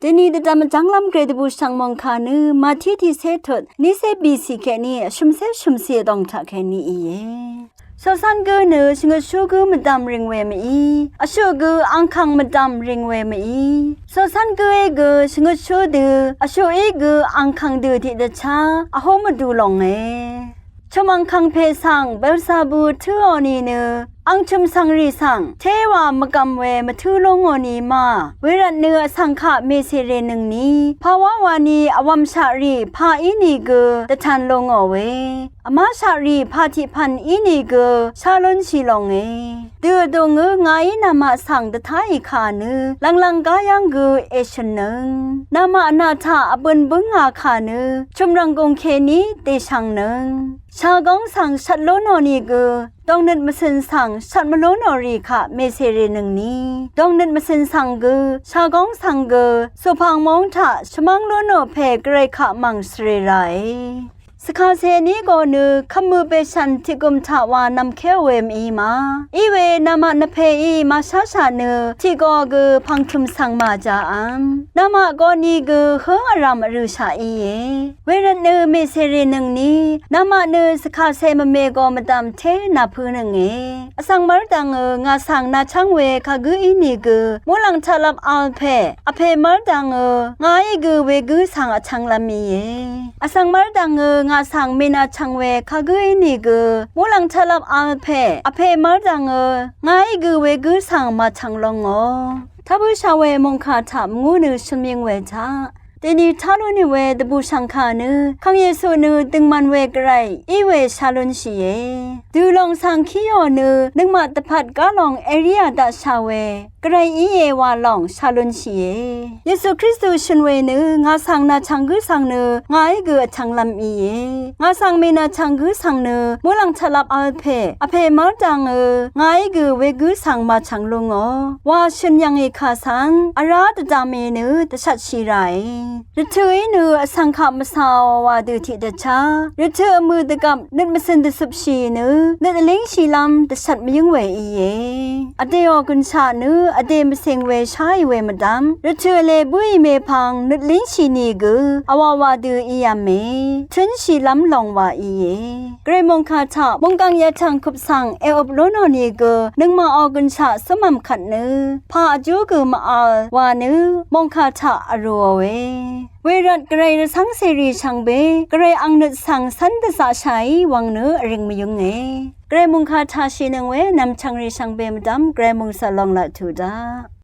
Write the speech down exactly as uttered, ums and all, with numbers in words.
Deni dvdvm vjvnglvm gre dvbù shvng mòngkà nø Mati tiqsé tut niqsé bìcì kèní vshø̀msé vshø̀mcì vdòng taq kèní íe. Coqcv́n gǿ nø shvngøtshú gǿ mvdv̀m rìng we mv-í, vshuq gø angkàng mvdv̀m rìng we mv-í. Coqcv́n gǿí gø shvngøtshú dø vshuqí gø angkàng dø tiqdvchá vhú mvdu longe. Chø̀m angkàng pè svng Belzebu tǿò nìnø ang chø̀m svngrì svng téwà mvgv̀m we mvtǿ lúngò ni ma. Wervtnø vsvng kaq mèsèrènøngni pàwá wani vwv̀mshaqrì pà ínìgø dvtan lúngòe. Vmáshaqrì pà tiqpv̀n ínìgø shá lúnshì longe. Dø vdùngø ngàí namaq svng dvtáì kà nø lv̀nglv̀ng gá yv́ng gø èshø̀nnøng. Namaq nà taq vbøn bǿngà kà nø chø̀m rv̀nggùng kèní dèshv̀ngnøng. Shagóng svng shvt lú nò nìgø dòngnøt mvcø̀n svng shvt mvlú nò rì kaq mèsèrènøngni dòngnøt mvcø̀n svng gø shagóng svng gø cùpàng móng taq shvmv́ng lú nò pè gvray kaq mv̀ng svrè ràe. Svkase ní go nø kvmø bèshv̀n tiqgø̀m taq wa nv̀mkéò we mv-í ma. Iwe namaq nvpèí màsháshaq nø tiqgo gø pv̀ngtø̀m svng màjāv̄m. Namaq goni gø hǿng vrv̀m vrø̀shaq íe. Wervtnø mèsèrènøngni namaq nø svkase mvme go mvdv̀m té nàpǿnønge. Vsvng mv́rdv̀ngø ngà svng nàchv́ng we kagǿ ínìgø muqlàng taqlvp v̄l pè vpè mv́rdv̀ngø ngàí gø wegǿ svng vchvnglv́m íe. Vsvng mv́rdv̀ngø ngà svng mènàchv̀ng we kagǿ ínìgø muqlàng taqlvp v̄l pè vpè mv́rdv̀ngø ngàí gø wegǿ svng màchv̀ng lóngò. Tá bǿshà we mòngkà taq mvngú nø shø̀n mvyøng we taq deni tá lú nì we dvbù shv̀ngkà nø Kàng Yesu nø døngman we gvray í we shá lúnshìe. Dø lòng svng kíò nø nøngmaq dvpvt gá lòng èríà daqshà we gvray íe wa lòng shá lúnshìe. Yesu Kristu shø̀n we nø ngà svng nàchv̀ng gǿ svng nø ngàí gø vchvnglv́m íe. Ngà svng mènàchv̀ng gǿ svng nø muqlàng taqlvp v̄l pè vpè mv́rdv̀ngø ngàí gø wegǿ svng màchv̀ng lúngò wa shø̀n yv̀ngì kà svng vrá dvdv̀mì nø dvshvtshì ràe. Rvtø̀í nø vsvng kaq mvcàò wa dø tiqdvchá rvtø̀ vmø̀ dvgvp nøt mvcø̀n dvcøpshì nø nøt vlíngshìlv́m dvshvt mvyǿng we íe. Vdèò gø̀nshaq nø vdè mvcìng we sháì we mvdv̀m rvtø̀ vlē bǿì mèpvng nøt língshì nìgø vwà wa dø ív̄me tǿnshìlv́m lòng wa íe. Gvray mòngkà taq mònggàng yvtv̀ng kup svng èup lú nò nìgø nøngmaqò gø̀nshaq zúmv̀m kvt nø pà vjú gø mv-v̄l wa nø mòngkà taq vrūòe. Wervt gvray rvcv́ng cèrì shvngbe gvray ang nøt svng cv́n dvzaqshàí wvng nø vrìng mvyǿnge. Gvray mòngkà taq shìnøng we nv̀mchv̀ngrì shvngbe mvdv̀m gvray mòngsvt long laq tuq daq.